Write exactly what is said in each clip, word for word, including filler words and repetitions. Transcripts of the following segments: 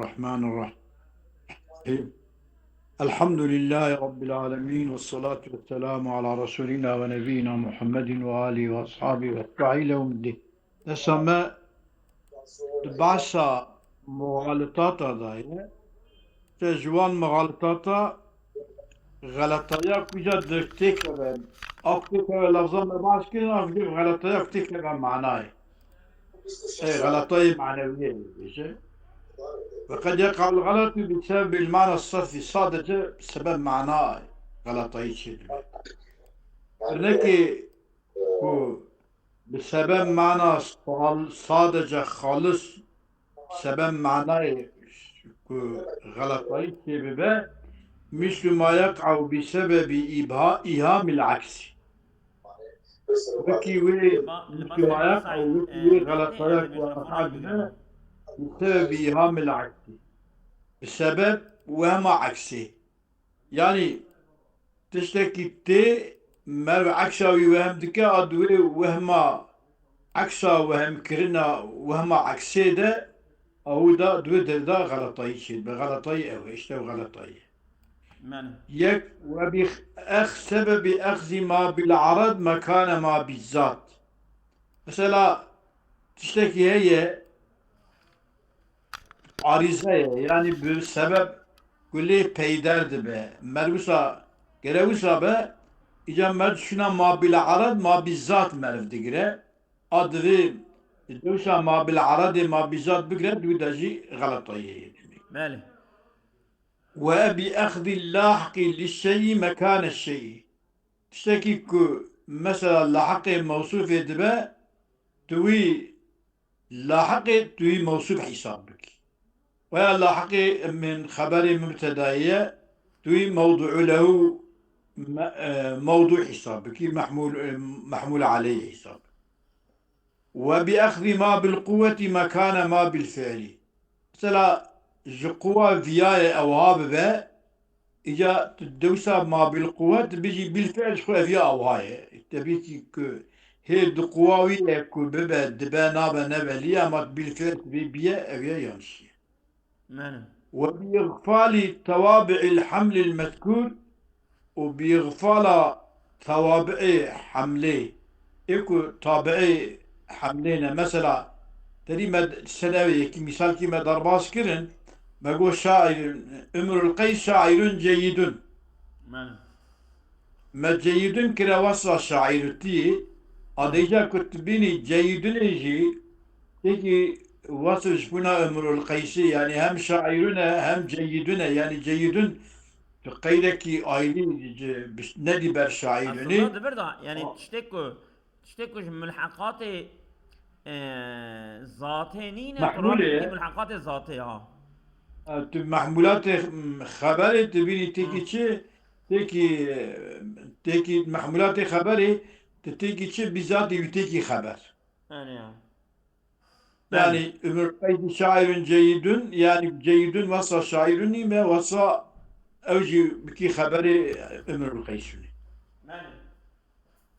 الرحمن الرحيم. الحمد لله رب العالمين، والصلاة والسلام على رسولنا ونبينا محمد وآله وأصحابه وأتباعه إلى يوم الدين. Desa me di behsa muxalitata de ye. Te ji wan muxalitata xeletaya ku ja di têkeve, ev têkeve lafza me baş kirin, ev jî xeletaya ku têkeve manayê. Ê, xeletayê manewiyê dibêje. Ve qed yeqa'ul xelatu bi sebebil mana sarfi, sadece sebeb mana xeletayî çêdibe. Dernekê ku bi sebeb mana sal-, sadece xalis sebeb manayê ku xeletayî çêbibe, mislu ma yeqa'u bi sebebi ibha-, ihamil aksî. Wekî wê, Li ba-, li mislu ma yeqa'u, wekî wê xeletaya ku weqa dibe, bi sebebi ihamil aksî. Bi sebeb wehma eksê. Yanî tiştekî tê, merv eksa wî wehm dike, a di wê wehma, eksa wehmkirina wehma eksê de, ew da di wê derê de xeletayî çêdibe. Xeletayî ew e, îşte ew xeletayî ye. Mane. Yek, we bi ex-, sebebi exzî ma bil arad mekane ma bi zat. Mesela tiştekî heye, arîze ye, yanî bi sebeb ku lê peyder dibe. Merv wisa, gere wisa be, îca merv şuna ma bil arad, ma bi zat merv digire. A divê, dewsa ma bil aradê ma bi zat bigire, di wî de jî xeletayî heye demê. Belê. Ve bi exzî lahiqî li şeyî mekane şeyî. Tiştekî ku mesela lahiqê mewsûfê dibe, tu wî lahiqê tu wî mewsûf hîsab bikî. Weya lahiqê min xeberê mubtedayê ye, tu wî mewdû'u lehu me-, e, mewdû hîsab bikî, mehmûl, e, mehmûl aleyh hîsab bikî. Ve bi exzî ma bil quwwetî mekane ma bil fi'lî. Mesela ji quwa viya ye ewha bibe, îca tu dewsa ma bil quwwet bijî bil fi'l ji xwe ev ya ewha ye. Tebî kî ku hê di quwa wî ye ku bibe, dibe, nabe, ne belî, ama bil fi'l bê biye, ev ya yanlış ye. Mane. Ve bi îxfalî tewabi'il hamlil mezkûr û bi îxfala tewabi'ê hamlê. Ê ku tabi'ê hamlê ne. Mesela, terî me d-, senevê yekî mîsalkî me derbas kirin, me got şairun, Imrul Qeys şairun ceyidun. Mane. Me ceyidun kire wesfa şairutiyê, a deyca ku tu bînî ceyidunê jî, têkî wesf ji bûna Imrul Qeysî, yanî hem şairun e, hem ceyidun e, yanî ceyidun tu qeydekî ayrî ci-, biş-, nedî ber şairunê. Aslında dibir da, yani A- tiştek ku, tiştek ku ji mulheqatê, e, zatê nîne, Mahmûlê tu ye. Mulheqatê zatê ha. E, tu mehmûlatê, m, xeberê tu bînî têkî Hı. çi, têkî, têkî mehmûlatê xeberê, tu têkî çi, bîzatî wî têkî xeber. Yani ya. Yanî, Belê. Imrul Qeysî şairun ceyidun, yanî ceyidun wesa şairun nîme, wesa ew jî bikî xeberê Imrul Qeysûnê. Belê.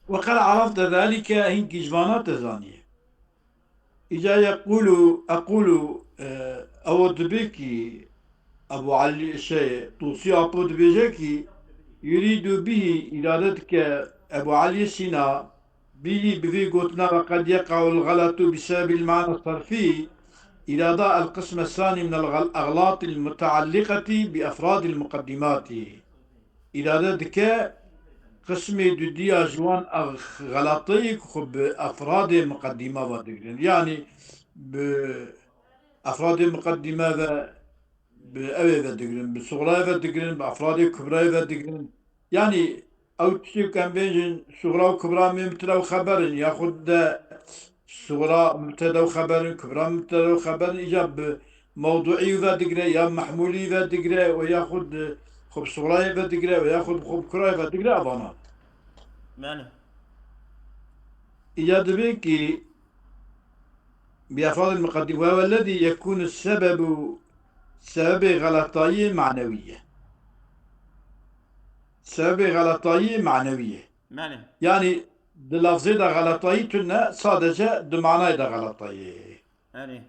Ve qed arafte zalike, hinkî ji vana te zaniye. Îca yeqûlu, eqûlu, e, ew dibê kî Ebu Elî, şey, Tûsî Apo dibêje kî, yurîdu bihî, îrade dike Ebu Elî Sîna, bihî, bi vî gotina ve qed yeqa'ul xelatu bi sebebil mana sarfî, îrada el qisme sanî min el xel-, exlatil mutealliqetî bi efradil muqeddimatî. Îrade dike qismê dudiya ji wan ex-, xelateyê ku xwe bi efradê muqeddîma ve digirin. Yanî bi efradê muqeddîme ve bi ewê ve digirin, bi suxrayê ve digirin, bi efradê kubrayê ve digirin. Yanî ew tiştê ku em bêjin suxra û kubra mê mubteda û xeber in, yaxud de suxra mubteda û xeber in, kubra mubteda û xeber in, îca bi mewduî ve digire, ya mehmûlî ve digire, we yaxud xwe bi suxrayê ve digire, we yaxud xwe bi kurayê ve digire, evana. Belê. Îca dibê kî bi efradil muqeddim, ve wellezî yekûnu sebebu, sebebê xelatayî manewî ye. Sebebê xelatayî manewî ye. Belê. Yanî di lafzê de xelatayî tune, sadece di manayê de xelatayî ye. Belê.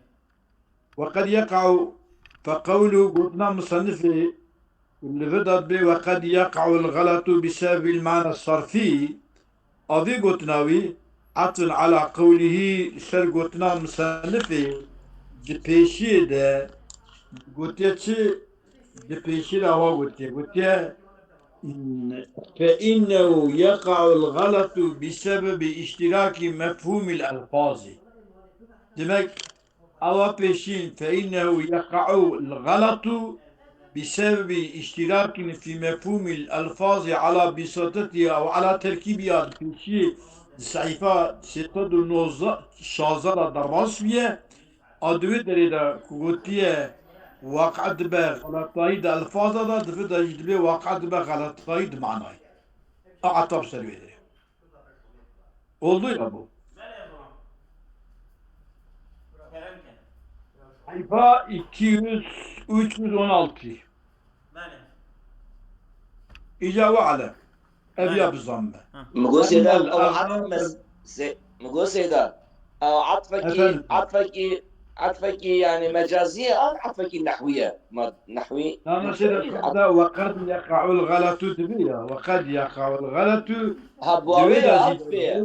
Ve qed yeqa'u Feqewlu, gotina musennifê li vir de dibê, "Ve qed yeqa'ul xeletu bi sebebil mana sarfî." A vê gotina wî, atfun ala qewlihî, ser gotina musennifê, di pêşiyê de gotiye çi? Di pêşiyê de awa gotiye. Gotiye, "Fe innehu yeqa'ul xeletu bi sebebi iştiraki mefhumil elfazi." Demek, Ewa pêşîn, "Fe innehu yeqa'u l-xeletu bi sebebi iştirakin fi mefhumil elfazi ala bisatetiha ew ala terkibiha." Di pêşiyê, di sehîfa sê sed û nozde, şazde de derbas bûye. A di wê derê de ku gotiye, waqe dibe xeletayî di elfaza de, di vir de jî dibê waqe dibe xeletayî di manayê. A etab ser wê de. Oldu ya bu. Sayfa iki yüz, üç yüz on altı. Îca ve ale. Ev ya bizanme. Min got seyda, ew atf mes-, se-, min got seyda, ew atfekî, Efendim? atfekî, atfekî yani mecazî ye, an atfekî nehwî ye? Ma-, nehwî, Tamam, nehwî seyda, at- seyda, "Ve qed yeqa'ul xeletu" dibi ya. "Ve qed yeqa'ul xeletu." Ha, bu Dibi awê de ya, zî- atfê ye.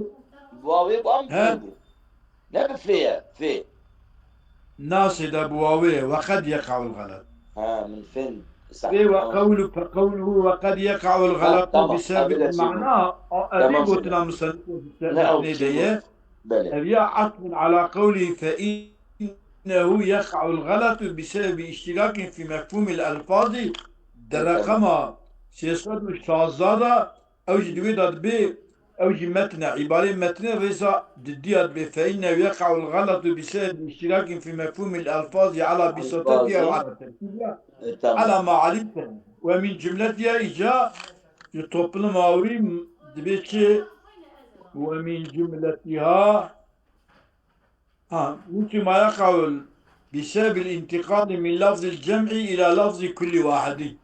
Bu awê bu am He? bu. Ne bi fê ye, fê. Nasê de bi wawê ye, "Ve qed yeqa'ul xelet." Ha, min fên. Seh, Vê ve tamam. qewlu, fe qewluhu "Ve qed yeqa'ul Ha, xeletu" tamam. bi sebebil Ev de çî mana, a, ev Tamam, gotina seyda. Musennif Ne, ew metnê de çî ye. Belê. Ev ya atfun ala qewlî "Fe innehu yeqa'ul xeletu bi sebebi iştirakin fi mefhumil elfazi" di Evet, evet. reqema sê sed û şazde de, ew jî di wê de dibê, ew jî metne, îbarê metnê rêza didî ya dibê, "Fe innehu yeqa'ul xeletu bi sebebi iştirakin fi mefhumil elfazi ala bisatetiha ew Elfazi. ala terkibiha E, tamam. ala ma alimte." Ve min cumletiha, îca ji topluma wî dibê çi? Ve min cumletiha Ha, mimkîn ma yeqa'u bi sebebil întiqalî min lafzil cem'î îla lafzî kullî wahidîn.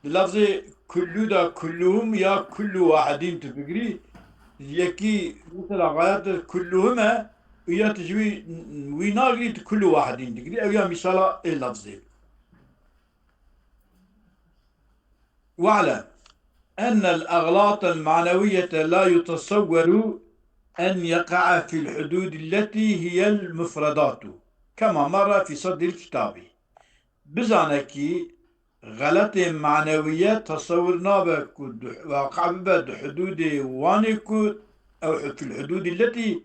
Di lafzê kullu de kulluhum ya kullu wahidîn tu bigirî, yekî mesela xayat kulluhum e, û ya tu ji wî, wî nagirî, tu kullu wahidîn digirî, ew ya mîsala ê lafzê. واعلم أن الأغلاط المعنوية لا يتصور أن يقع في الحدود التي هي المفردات، كما مر في صدر الكتاب. Bizane kî xeletê manewiye tesewir nabe ku du-, waqa bibe di hududê wanê ku ew hu-, fil hududî letî,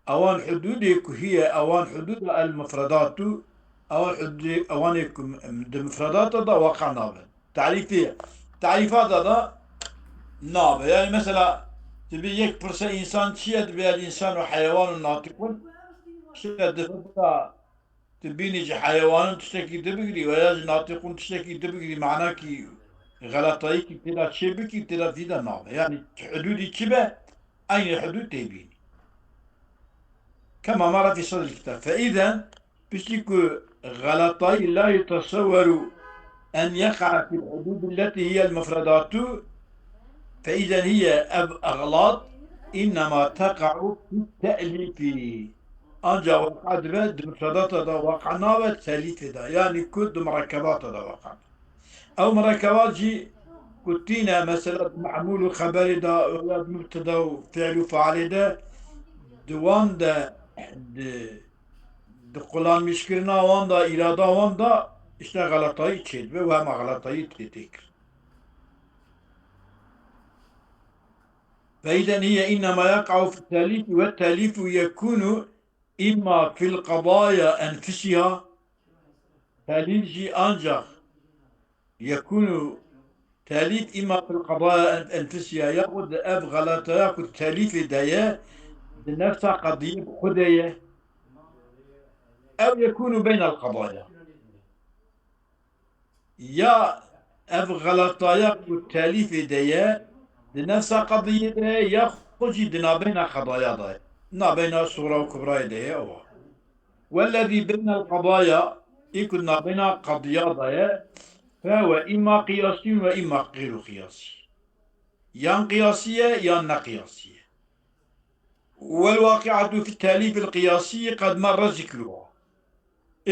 ewan hududê ku hiye, ewan hududa el mufredatu, ewan hududê, ewanê ku m-, di mufredata da waqa nabe. Tarîfê, tarîfata da nabe. Yani mesela, tu bi yek pirse însan çi ye, dibê el însan û heyewan û natiqun, çi ye, dibê Tu bînî ji heyewanin tiştekî dibigirî, veya ji natiqûn tiştekî dibigirî, manakî xeletayîkî têda çêbikî, têda vî de nabe. Yani hududî çi be, eynî hudud tê bînî. Kema mara fî sedril kitab. Fe îzen, piştî ku xeletayî la yutesewweru en yeqa fil hudud letî hiyel mufredatu, fe îzen hiye ev exlat, innema teqa'u fit te'lîfî. Anca waqa dibe, di mufredata da waqa nabe, telîfê de. Yanî ku di murekkebata da waqa. Ew murekkebat jî ku tîne, mesela, di me'mûl û xeberê de, ya di mubteda û fi'l û fealê de, di wan de, di, di qulanmîşkirina wan de, îrada wan de, işte, xeletayî çêdibe û hema xeletayî tê tê kir. فإذا هي إنما يقع في التأليف، والتأليف يكون إما في القضايا أنفسها، telîf jî ancax yekûnû telîf îma fil qedaya en-, enfisiya, yaxud ev xeletaya ku telîfê de ye, di nefsa qediyê bi xwe de ye, ew yekûnû beynel qedaya. Ya ev xeletaya ku telîfê de ye, di nefsa qediyê de ye, ya xwe jî di nabeyna qedaya de ye. Nabeyna suxra û kubrayê de ye, ew e. Wellezî beynel qedaya, ê ku di nabeyna qediya de ye, fehuwe îma qiyasî ve îma xeyru qiyasî. Yan qiyasî ye, yan ne qiyasî ye. Wel waqi'atu fi telîfil qiyasî qed merre zikruha.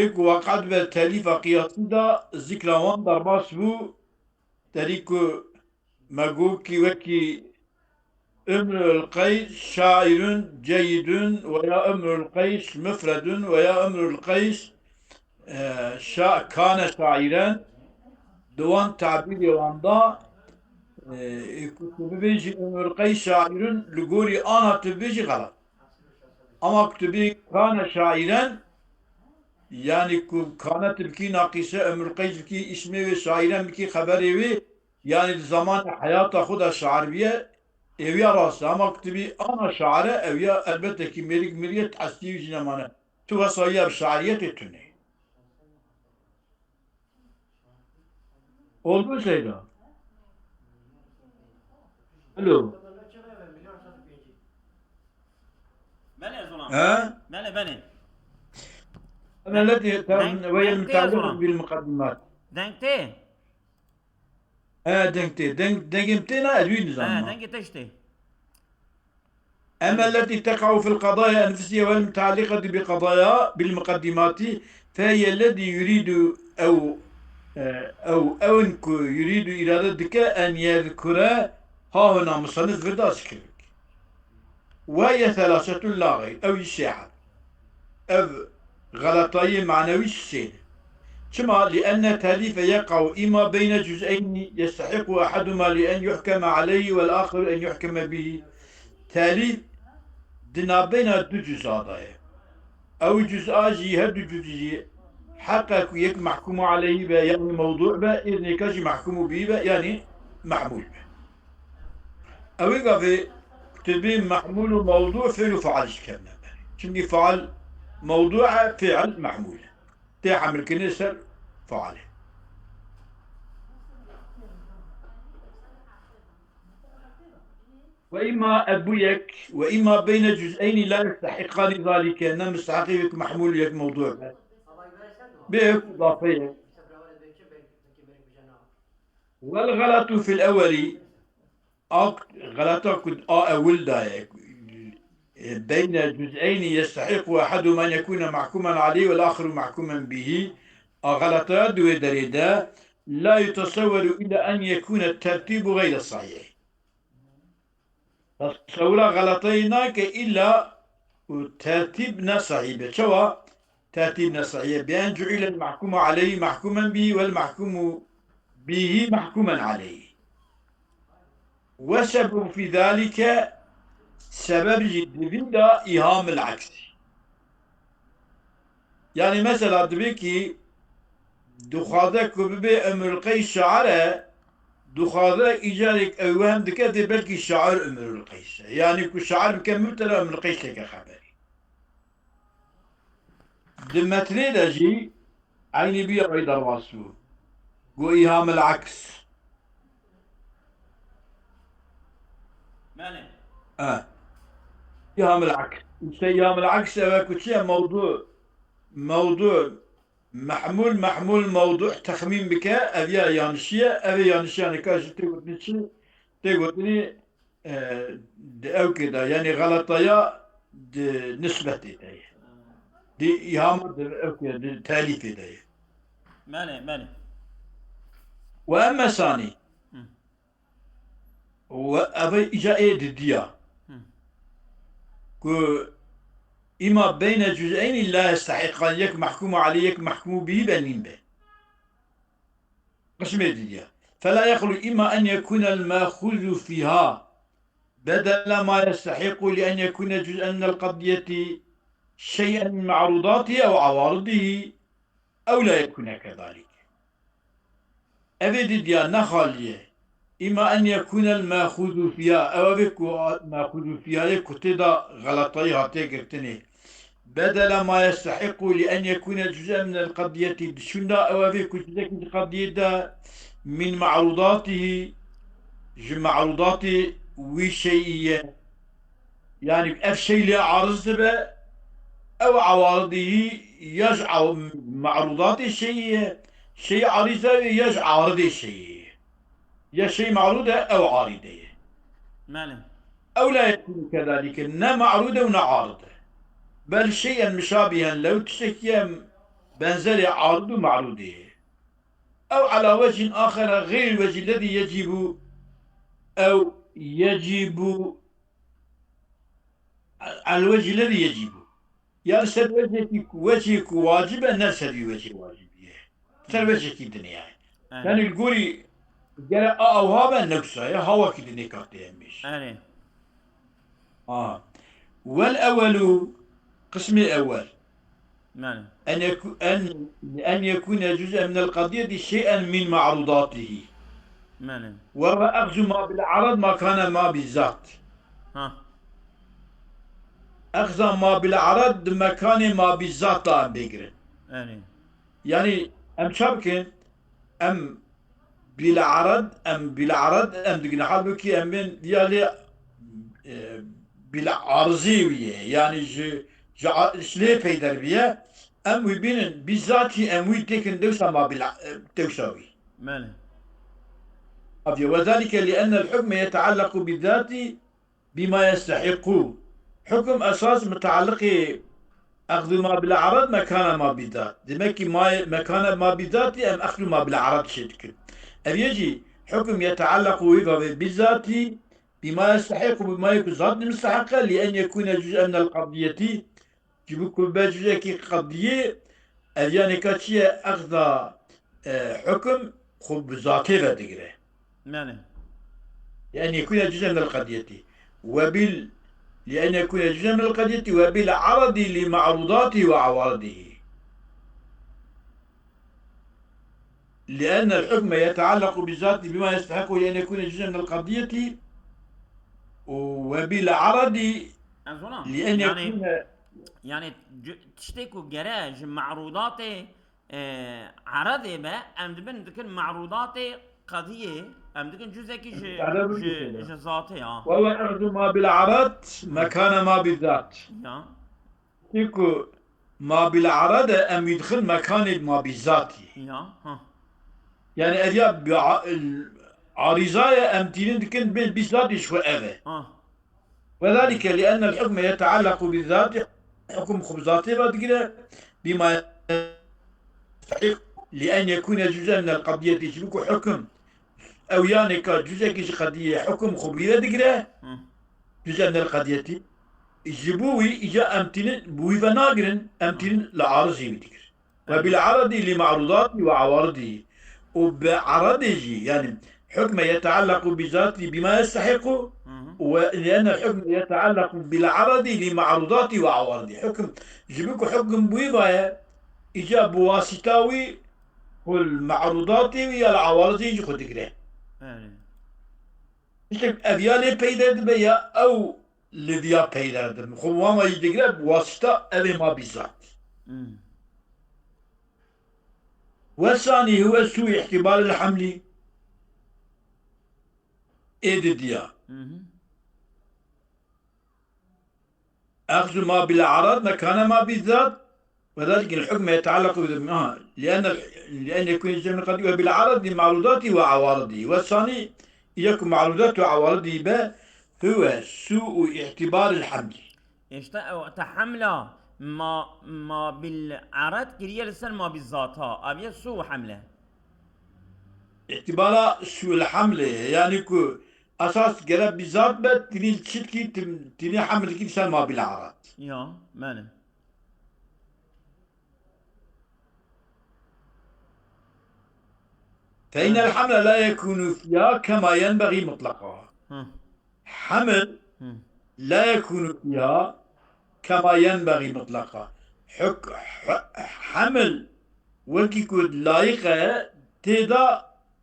Ê ku weqe dibe telîfa qiyasî de zikra wan derbas bû, terî ku me got kî wekî Imrul Qeys şairun ceyidun veya Imrul Qeys mufredun veya Imrul Qeys, e, şa-, kane şairen, di wan tabîrê wan de, e, ku tu bibêjî Imrul Qeys şairun, li gorî ana tu bibêjî xelat. Ama ku tu bê kane şairen, yanî ku kane tu bikî naqîşe, Imrul Qeys bikî îsmê wê, şairen bikî xeberê wê, yanî di zamanê heyata xwe de şair bûye, êviya rast e. Ama ku tu bî ana şaire, eviya elbette kî mêrik miriye, tesdî wî jî nemane. Tu wesa ya bi şairiyetê tune. Oldu Zeyda. Alo. Belê, ez olam. He? Belê, belê. Em letî, deng, weyel deng tê, ez olam. Bil mukaddimat. Deng tê? He, deng tê. Deng, dengê min tê na, ez wî nizam. He, dengê te jî tê. أما التي تقع في القضايا أنفسية والمتعلقة بقضايا بالمقدمات، فهي الذي يريد أو، أو أون كو يريد إرادة دكا أن يذكر ها هنا مصنف غدا ذكرك. وهي ثلاثة لا غير، أو الشيعة. Ev xeletayê manewî sê ne. Çima? لأن التأليف يقع إما بين جزئين يستحق أحدهما لأن يحكم عليه والآخر أن يحكم به. Telîf di navbeyna du cüza de ye. Ew cüza jî, her du cüz jî heqa ku yek mehkûm aleyhî be, yanî mewdû be, êdnêka jî mehkûm bî be, yanî mehmûl be. Ewê gavê tu bê mehmûl û mewdû, fiil û faal jî kevne ber. Çimkî faal mewdû e, fiil mehmûl e. Tê hemilkirinê ser faal e. وإما أبويك، وإما بين جزئين لا يستحقان ذلك، ne misteheqê yek mehmûl yek mewdû be. Bê yek îdafe ye. والغلط في الأول، a xelata ku a ewil de ye. بين جزئين يستحق أحدهما أن يكون محكوما عليه والآخر محكوما به. A xelata di wê derê de, لا يتصور إلا أن يكون الترتيب غير صحيح. Tesewira xeletayî nake îlla û tertîb ne sehî be. Çawa tertîb ne sehî ye? بأن جعل المحكوم عليه محكوما به والمحكوم به محكوما عليه. والسبب في ذلك، sebeb jî di vî de إيهام العكس. Yanî mesela dibê kî dixwaze ku bibê Imrul Qeys şair e, dixwaze îcarek ew wehm dike dê belkî şair Imrul Qeys e. Yanî ku şair bike mubteda, Imrul Qeys têke xeberî. Di metnê de jî eynî bî ya wî derbas bû. Got إيهام العكس. Belê. E. إيهام العكس. Îşte إيهام العكس ev e ku çi ye? Mewdu, mewdu, mehmûl, mehmûl, mewdu texmîn bike, ev ya yanlişî ye, ev ê yanlişî, yanî ka jî tê gotinî çi? Tê gotinî, e, di ewkê de, yanî xeletaya di nisbetê de ye. Di îhama di ewkê, di telîfê de ye. Belê, belê. وأما الثاني. Hı. Û ev îca ê didiya. Hı. Ku إما بين جزئين لا يستحقان, yek mehkûm aleyh, yek mehkûm bihî be nîn be. Qismê didiya. فلا يخلو إما أن يكون المأخوذ فيها بدل ما يستحق لأن يكون جزءا من القضية شيئا من معروضاته أو عوارضه أو لا يكون كذلك. Evê didiya ne xalî ye. إما أن يكون المأخوذ فيها, ew evê ku a-, مأخوذ فيها yê ku tê de xeletayî hatiye girtinê. بدل ما يستحق لأن يكون جزءا من القضية, di şûnda ew evê ku cizekî ji qediyê de من معروضاته, ji me'rûdatê wî şeyî ye. Yanî ev şey lê ariz dibe, ew ewaridî ya ji ew me'rûdatê şeyî ye, şey arize ye ya ji aridê şeyî ye. Ya şey me'rûd e, ew aride ye. Belê. Ew la yekûnû kezalîke, ne me'rûd e û ne arid e. Bel şey'en mişabihen lew, tiştekî ye benzerê arid û marûdê ye. Ew ala wechin axera xeyr wecî lezî yecîbû, ew yecîbû el wecî lezî yecîbû. Ya li ser wecekî ku, wecê ku wacib e, ne li ser vî wecê wacibî ye. Ser wecekî dinê ye. Yanî li gorî gere a ewha be, ne wisa ye, ha wekî dinê ka tê hemîş. Erê. Ha. Wel ewelu, qismê ewel. Belê. En yeku-, en, en yekune cüz'en minel qadiyeti şey'en min ma'rudatihî. Belê. Ve huve ehzu ma bil arad ma kane ma bizzat. Ha. Ehza ma bil arad di mekanê ma bizzat de em bêgirin. Erê. Yanî em ça bikin? Em bil arad, em bil arad em digine. Halbukî em bên ya lê, e, bil arzî wî ye. Yanî ji, ji a-, ji lê peyder bîye. Em wî bînin, bizzatî em wî têkin dewsa ma bil a-, e, dewsa wî. Belê. Aviye, ve zalike li ennel hukme yeteallaku bizzatî bima yestehiqû. Hukm esas mutaliqê exdû ma bil arad mekana ma bizzat. Demek ki ma, mekana ma bizzatî em exdû ma bil arad çê dikin. Ev yê jî hukm yeteallaqû wî vavê bizzatî bima yestehiqû, bima yê ku zat musteheq e, li en yekûne cüz'en minel qadiyetî, ji bo ku be cüzekî qediyê, ev yanê ka çi ye, exda, e, hukm xwe bi zatê ve digire. Yanî. Li en yekûne cüz'en minel qediyetî. Ve bil, li en yekûne cüz'en minel qediyetî ve bil aradî li ma'rudatî ve awaridî. Li ennel hukme yeteallaqu bi zatî bima yestehiqu li en yekûne cüz'en minel qediyetî û ve bil aradî Ez ona, li en yanî, yekûne yanî, cü-, tiştê ku gere ji ma'rudatê, e, eredê be, em dibin dikin ma'rudatê qediyê, em dikin cüzekî ji, Ereb ji, ji zatê ya. Ve ve erdu ma bil arad mekane ma bil zat. Ya. Çi ku ma bil arad e, em wî dixin mekanê ma bil zatî. Ya, ha. Yanî ev ya bi a-, arîza ye, em tînin dikin bin bil zatî ji xwe ev e. Ha. Ve zalike li ennel hukme yeteallaqu bi zatî, hukm xwe bi zatê ve digire, bima yestehiq li en yekûne cüz'en minel qediyetî, ji bo ku hukm ew yanê ka cüzekî ji qediyê hukm xwe bi wî ve digire, Hı. cüz'en minel qediyetî, ji bo wî îca em tînin bi wî ve nagirin, em tînin li arizî wî digirin. Ve bil aradî li ma'rudatî ve awaridî. Û bi aradê jî, yanî hukme yeteallaqu bi zatî bima yestehiqu Hı hı. ve li enne hukme yeteallaqu bil aradî li ma'rudatî ve awaridî. Hukm, ji bo ku hukm bi wî ve ye, îca bi wasîta wî, ku li ma'rudatê wî ya li awaridê jî xwe digire. Erê. Îşte ev ya lê peyder dibe ya ew li viya peyder dibin. Xwe wan ve jî digire bi wasîta evê ma bil zat. Hmm. Ve sanî huve sû îhtîbaril hemlî. Ê didiya. Hı hı. Exzu ma bil arad mekane ma bil zat. Ve zalike el hukme yeteallaqu bi, aha, li enne, li en yekûne cüz'en minel qedî ve bil arad li ma'rudatî ve awaridî. Ve sanî, îca ku ma'rudat ve awaridî be, huve sû'u îhtîbaril hemlî. Îşte ew te hemla ma, ma bil arad kiriye li ser ma bil zata. Ev ye sû hemle. Îhtîbara sû'il hemlê ye. Yanî ku esas gere bi zat be, tînî çitkî, tînî hemlkî li ser ma bil arad. Ya, belê. فإن الحمل لا يكون فيها كما ينبغي مطلقا. Hı. Heml Hı. la yekunu fiha kema yenbagî mutlaqa. Huk-, hu-, heml wekî ku layîq e tê de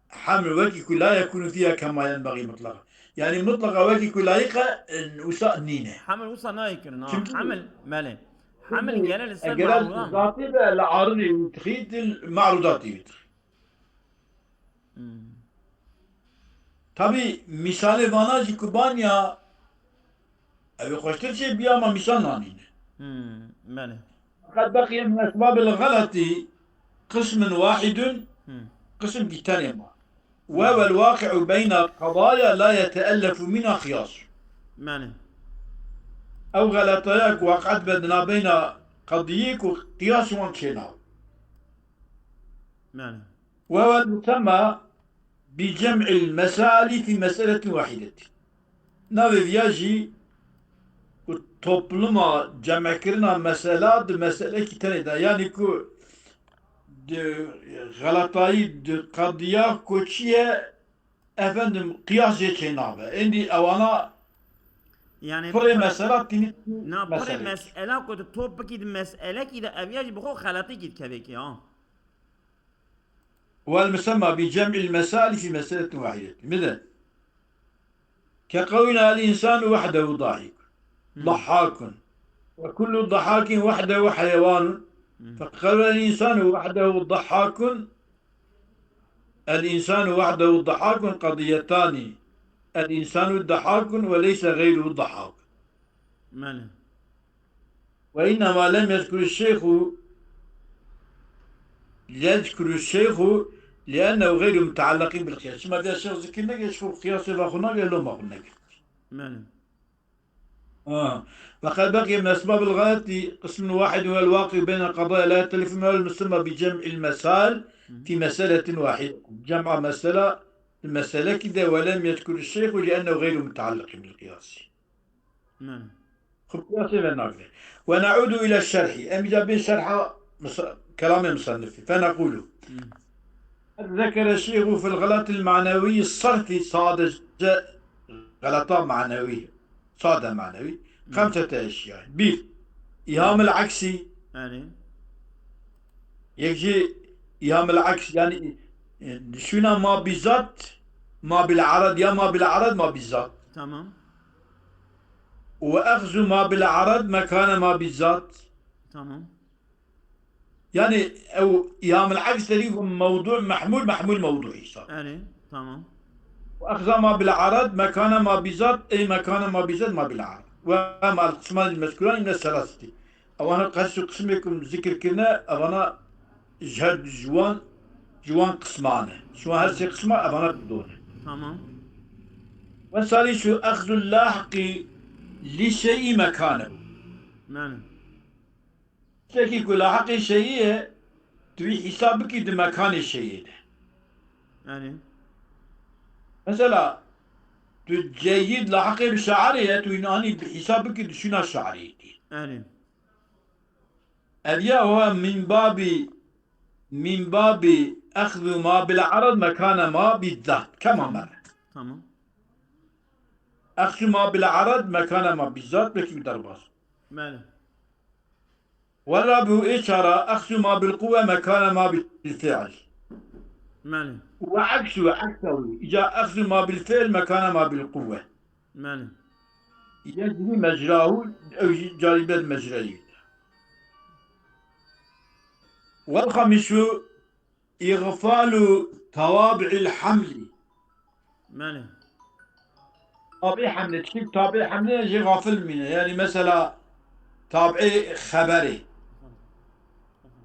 heml wekî ku la yekunu fiha kema yenbagî mutlaqa. Yanî mutlaqa wekî ku layîq e, e, wisa nîne. Heml wisa nayê kirin, ha. Çimkî Heml, belê. Heml gere li ser Eger ma'rudan. Zatî de li aridî wî dixî, di ma'rudatî wî dixî. Hmm. Tabî mîsalê vana jî ku ban ya, ew ê xweştir çê biya, ma mîsal nanîne. Hmm, belê. Qed beqiye min esbabil xeletî qismun wahidun, Hmm. qismkî tenê ma. Ve vel waqi'u beyna qadaya la yeteellefu mina qiyas. Belê. Ew xeletaya ku waqet be di nabeyna qediyê ku qiyas wan çênabe. Yani. Ve huvel musemma bi cem'il mesali fi meseletin wahidetin. Navê viya jî ku topluma cem'kirina mesela di meselekî tenê de. Yani ku di xelatayî di qediya ku çi ye, efendim, qiyas jê çênabe. Êndî ewana Yani pirê pir- mesela tînî na pirê meselek. Mesela ku tu top bikî di meselekî de ev ya jî bi xwe xelatîkî dikeve ki ha. Wal musemma bi cem'il mesali fi meseletin wahidetin. Mide. Ke qewlina el insanu wahdehu dahik. Hmm. Dahhakun. Ve kullu dahhakin wahdehu heyewanun. Hmm. Fe qewlina el insanu wahdehu dahhakun. El insanu wahdehu dahhakun qadiyetani. El insanu dahhakun ve leyse gayruhu dahhakun. Mane. Ve innema lem yezkuru şeyhu, yezkuru şeyhu liennehu gayru mutealliqin bil qiyas. Çima diya şeyh zikir neke, ji xwe qiyasê ve xwe nake, loma xwe nake. Mane. Ha. Ve qed beqiye min esbabil galeti qismun wahidun vel waqi'u beynel qadaya la yehtelifu minhu el musemma bi cem'il mesal fi meseletin wahid. Cem'a mesela, meselekî de ve lem yezkuru şeyhu liennehu gayru mutealliqin bil qiyasi. Mane. Xwe qiyasê ve nagre. Ve ne'udu ila şerhi. Em îca bê şerha musa-, kelamê musennifî. Fe nequlu. Hmm. Zekere şeyhu fil xelatil manevî sarfî sadece xelata manevî. Sade manevî. Hmm. Xemsete eşya. Bir. İhamil aksi. Yani. Yek jî îhamil aks, yani, e, şûna ma bi zat, ma bil arad, ya ma bil arad ma bi zat. Tamam. Ve exzu ma bil arad mekane ma bi zat. Tamam. Yani ew îhamil aks derî ku mewdu mehmul, mehmul mewdu hesab. Yani, tamam. Ve exza ma bil arad mekane ma bi zat, ey mekane ma bi zat ma bil arad. Ve ma qisman mezkuran yine selasiti. Ewana qes û qismê ku min zikir kirine, ewana ji her ji wan, ji wan qisman e. Ji wan her sê qisma ewana didone. Tamam. Ve salîsu exzul lahiqî li şeyî mekane. Yani. Tiştekî ku lahiqê şeyî ye, tu wî hîsab bikî di mekanê şeyê de. Yani. Mesela, tu ceyîd lahiqê bi şairê ye, tu wî anî bi hîsab bikî di şûna şairê dî. Yani. Ev ya wa min babî, min babî exzu ma bil arad mekane ma bi zat. Kema mere. Tamam. Exzu ma bil arad mekane ma bi zat, belkî bi derbas. Bele. Ve rabi'u ê çara, exzu ma bil quwwe mekane ma bil fi'l. Bele. Ve eksu, eksu. Îca exzu ma bil fi'l mekane ma bil quwwe. Bele. Yecrî mecrahu, ew jî carî ber mecrayî. Vel xamisu, îxfalu tawabi'il hamli. Bele. Tabi'î hamlê, çi tabi'î hamlê jê xafil mîne. Yani mesela tabi'î xeberê.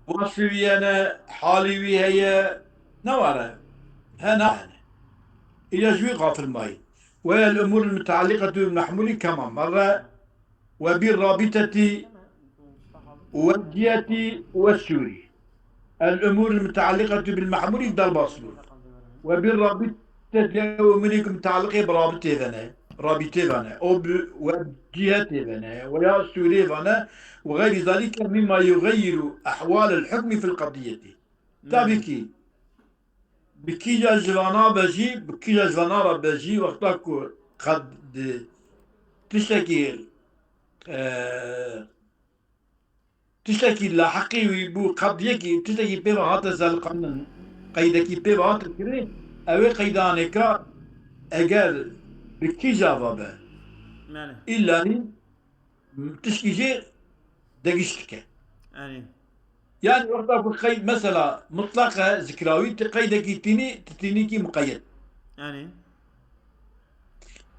Wasfî wî hene, halî wî heye, ne ware? He, ne hene. Îca ji wî xafil mayî. Ve el umur el mutealliqetu bil mahmuli kema merre. Ve bir rabiteti ve ciheti ve sûrî. El umur el mutealliqetu bil mahmuli derbas bû. Ve bir rabiteti, ew umurê ku mutealliqê bi rabitê ve ne, rabitê ve ne. O bi, ve cihetê ve ne, ve ya sûrê ve ne. Ve xeyrî zalike mimma yuxeyyiru ehwal el hukmi fil qediyeti. Tabî ki, bi kîja ji vana be jî, bi kîja ji vana re be jî, wexta ku qed di tiştekî, e, tiştekî lahiqî wî bû, qediyekî, tiştekî pê ve hate zeliqandin, qeydekî pê ve hate kirin, ew ê qeydanê ka eger bi kîja ve be, Bele. Îlla tişkî jê degiş dike. Erê. Yani wexta ku qeyd mesela mutlaq e, zikra wî, ti qeydekî tînî, ti tînîkî muqeyyed. Erê.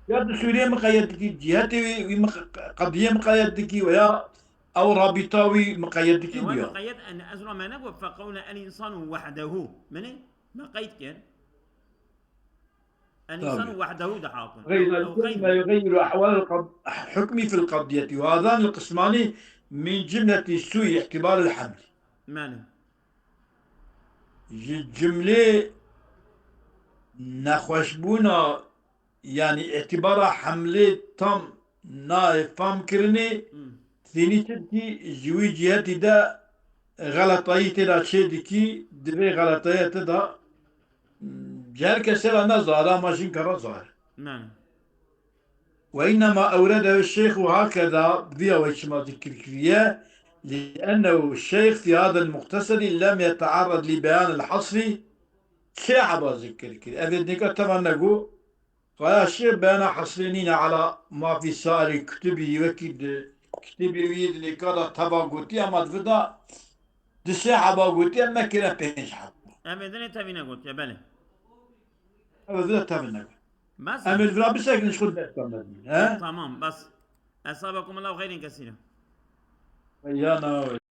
Ya tu sûrê muqeyyed dikî, cihetê wî, wî muq-, qediyê muqeyyed dikî, veya ew rabîta wî muqeyyed dikî, Ewa diya. Muqeyyed, en ez ra me negot feqewne el insanu wahdehu. Mene? Me qeyd kir. Tabii. El-insanu wahdehu dahakun. Gayr Ew, ew zalike gayr. Mimma yughayyiru ahwal el-qad-, hukmi fil qadiyeti. Ve hadan el-qismani min cümleti su'i ihtibar el-hamli. Mane. ji cumlê nexweşbûna, yanî îtibara hemlê tam nayê fam kirinê, Hmm. tênî çi dikî ji wî cihetî de xeletayî tê de çê dikî, di vê xeletayê te de, hmm, ji her kesê re ne zahir, ama jin kara zahir. Nane. وإنما أورده الشيخ هكذا، vîya wê çima zikir kiriye, لأنه الشيخ في هذا المختصر لم يتعرض لبيان الحصر. Çê heba zikir kir. Ev ê nika teva nego. Xaya şêx beyana hesrê nîne ala ma fî sairî kutubî, wekî di kitêbê wî di nika da teva gotiye, ama di vida di sê heba gotiye, me kire pênc heba. Em ê dinê tevî negotiye, belê. Ev ê dinê tevî negotiye. Bes. Em ê vira bisekin ji xwe dest me. He? Tamam, bes. Esabekum Allah xeyrên kesîre. Ya na.